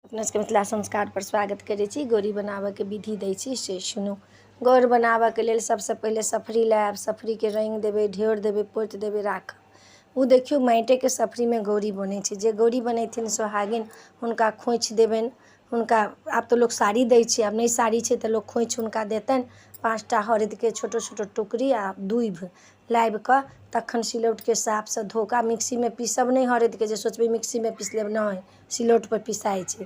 अपना सबके मिथिला संस्कारपर स्वागत करै छी। गौरी बनाबऽके विधि दै छी, से सुनू। गौर बनाबऽके लेल सबसँ पहिले सफरी लायब, सफरीके रङ्गि देबै, ढेउर देबै, पोति देबै, राखब। ओ देखियौ, माटिएके सफरीमे गौरी बनै छै। जे गौरी बनेथिन सोहागिन, हुनका खोँइछ देबनि। हुनका आब तऽ लोक साड़ी दै छै, आब नहि साड़ी छै तऽ लोक खोँइछ हुनका देतनि। 5टा हरदिके छोटो छोटो टुकड़ी आ दूभि लाबि कऽ तखन सिलौटके साफसँ धो कऽ मिक्सीमे पीसब नहि। हरदिके जे सोचबै मिक्सीमे पीस लेब, नहि, सिलौटपर पिसाइ छै।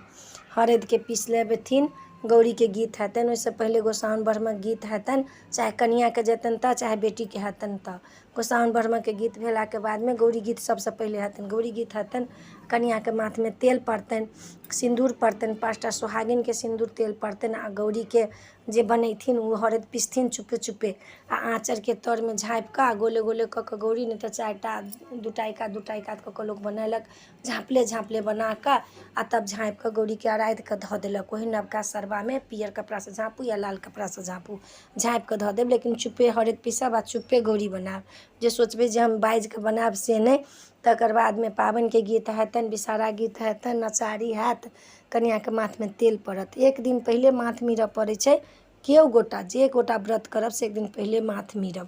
हरदिके पीस लेबथिन, गौरीके गीत हेतनि। ओहिसँ पहिले गोसाउनि ब्रह्मक गीत हेतनि, चाहे कनिआँके जेतनि तऽ, चाहे बेटीके हेतनि तऽ। गोसाउनि ब्रह्मके गीत भेलाके बादमे गौरी गीत सभसँ पहिले हेतनि। गौरी गीत हेतनि, कनिआँके माथमे तेल पड़तनि, सिन्दूर पड़तनि, 5टा सोहागिनके सिन्दूर तेल पड़तनि आ गौरीके जे बनेथिन ओ हरदि पिसथिन चुप्पे चुप्पे आ आँचरके तरमे झाँपिकऽ आ गोले गोले कऽ कऽ गौरी, नहि तऽ 4टा, 2टा एहि कात, 2टा एहि कात कऽ कऽ लोक बनेलक। झाँपले झाँपले बना कऽ आ तब झाँपि कऽ गौरीके अराधि कऽ धऽ देलक ओहि नवका सरबामे। पीयर कपड़ासँ झाँपू या लाल कपड़ासँ झाँपू, झाँपि कऽ धऽ देब, लेकिन चुप्पे हरदि पीसब आ चुप्पे गौरी बनायब। जे सोचबै जे हम बाजि कऽ बनायब, से नहि। तकर बादमे पाबनिके गीत हेतनि, विषहारा गीत हेतनि, नचारी हैत, कनिआँके माथमे तेल पड़त। एक दिन पहिले माथ मीरऽ पड़ै छै। केओ गोटा, जे गोटा व्रत करब, से एक दिन पहिले माथ मीरब,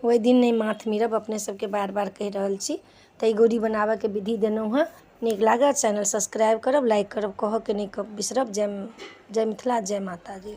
ओहि दिन नहि माथ मीरब। अपने सबके बार बार कहि रहल छी। तऽ ई गौरी बनाबऽके विधि देलहुँ हँ। नीक लागत, चैनल सब्सक्राइब करब, लाइक करब, कहऽके नहि बिसरब। जय जय मिथिला, जय मातादी।